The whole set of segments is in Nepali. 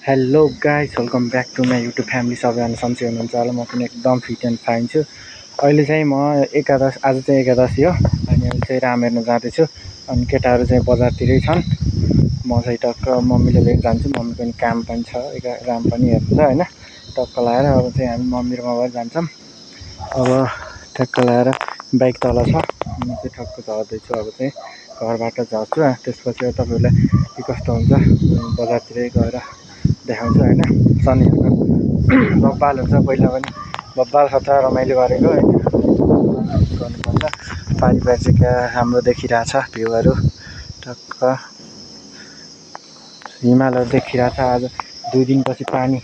Hello guys, welcome back to my YouTube family. सबैजना सन्चै हुनुहुन्छ होला। म पनि एकदम फिट एन्ड फाइन छु। अहिले चाहिँ म आज चाहिँ एकादशी हो अनि अहिले चाहिँ राम हेर्न जाँदैछु। अनि केटाहरू चाहिँ बजारतिरै छन्। म चाहिँ टक्क मम्मीले लिएर जान्छु। मम्मी पनि काम पनि छ, राम पनि हेर्नु छ होइन। टक्क लगाएर अब चाहिँ हामी मम्मी र म भएर जान्छौँ। अब ठ्याक्क लगाएर बाइक तल छ, म चाहिँ ठक्क झर्दैछु। अब चाहिँ घरबाट झर्छु। त्यसपछि तपाईँहरूलाई के कस्तो हुन्छ बजारतिरै गएर देखाउँछु होइन। शनिहरू बब्बाल हुन्छ, पहिला पनि बब्बाल खतरा रमाइलो गरेको होइन। गर्नुपर्छ। पारिवार चाहिँ क्या राम्रो देखिरहेछ, भ्यूहरू टक्क हिमालहरू देखिरहेछ। आज 2 दिनपछि पानी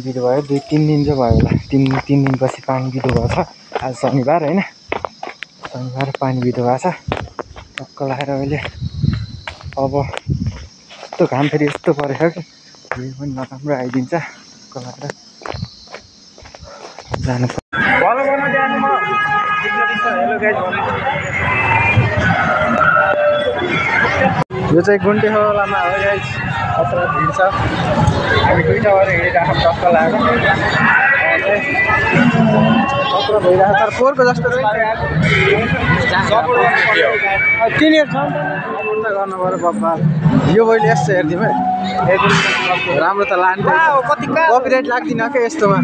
बिदो भयो। 2-3 दिन चाहिँ भयो होला। 3 दिनपछि पानी बिदो भएको छ। आज शनिबार होइन, शनिबार पानी बिदो भएको छ। टक्क लगाएर अहिले अब यस्तो घाम फेरि यस्तो परेको कि भ्यू पनि नराम्रो आइदिन्छ। टक्क लगाएर जानु पर्छ। यो चाहिँ गुन्टे खोलामा हो गाइस। कत्रो भिड छ। हामी दुईटा भएर हिँडिरहेको टक्क लगाएर कत्रो भइरहेको तर पोहोरको जस्तो तिनीहरू छ त गर्नु पऱ्यो बब्बा। यो मैले यस्तो हेरिदिउँ है, राम्रो त लान्छ। कपिराइट लाग्दिन क्या यस्तोमा।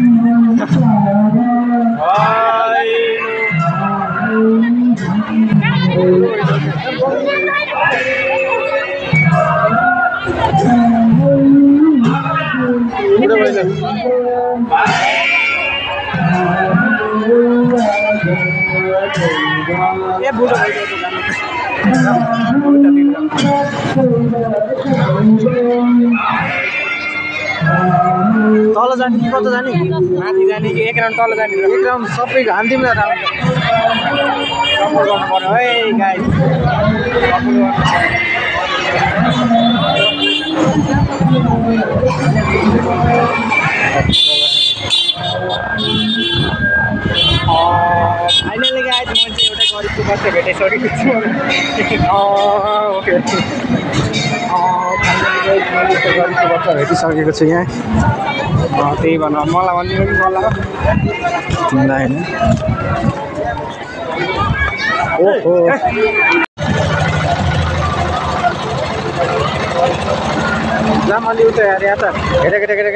तल जाने कि कता जाने? माथि जाने कि एक राउन्ड तल जाने? एक राउन्ड सबै हान्दिउँ न राउन्ड। सपोर्ट गर्नु पर्यो है गाइस। फाइनली गाइस म चाहिँ एउटा गरिबको बच्चा भेटिसकेको छु। ओके फाइनली गाइस मैले एउटा गरिबको बच्चा भेटिसकेको छु यहाँ। त्यही भनौँ मलाई भनिदिनु कि मलाई तिमीलाई होइन। ओहो जाम अलि उता हेरे या त हेरेको गरेको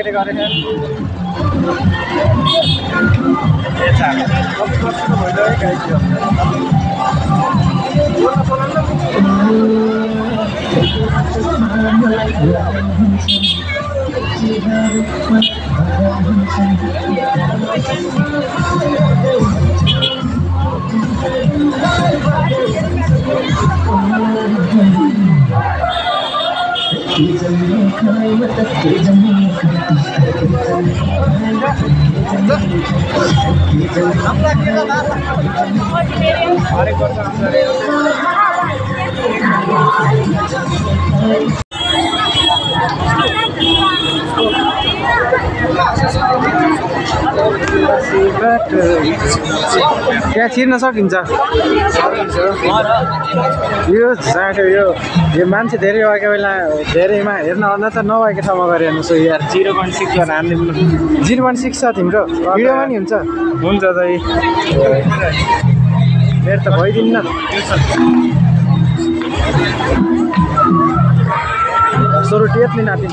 त्यहाँ छिर्न सकिन्छ। यो जाँटो यो मान्छे धेरै भएको बेला धेरैमा हेर्न अन्त त नभएको ठाउँमा गएर हेर्नुहोस् यार। 0.6 गरेर हानिदिनु। 0.6 छ तिम्रो भिडियोमा नि हुन्छ त मेरो त भइदिन्न। सुरु टेप्ने नातिम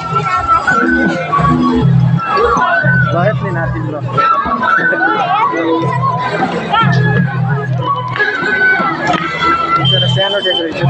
ल यत्ने नातिम ल सानो डेकोरेसन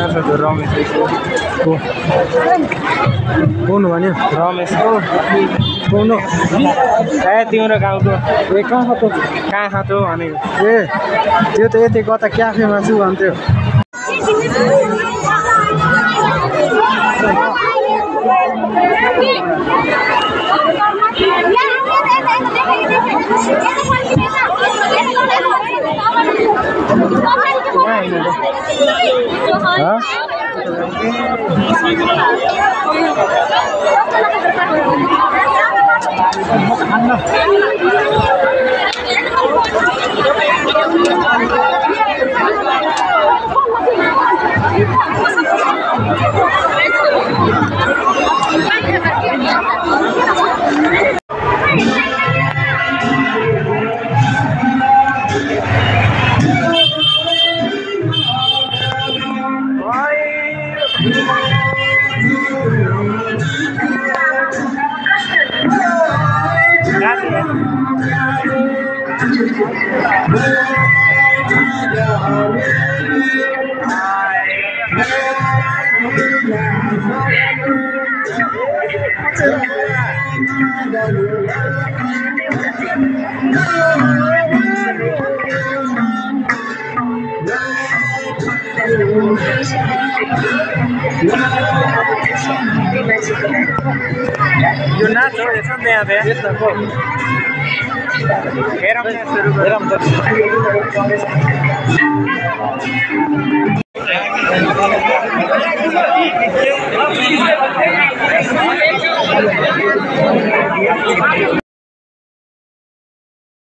रमेश कुन भन्यो रमेशको कुन ए तिम्रो गाउँको ए कहाँ कहाँ भनेको ए त्यो त यति कता क्याफेमा छु भन्थ्यो यो नाच हो यसो त्यहाँ हेरौँ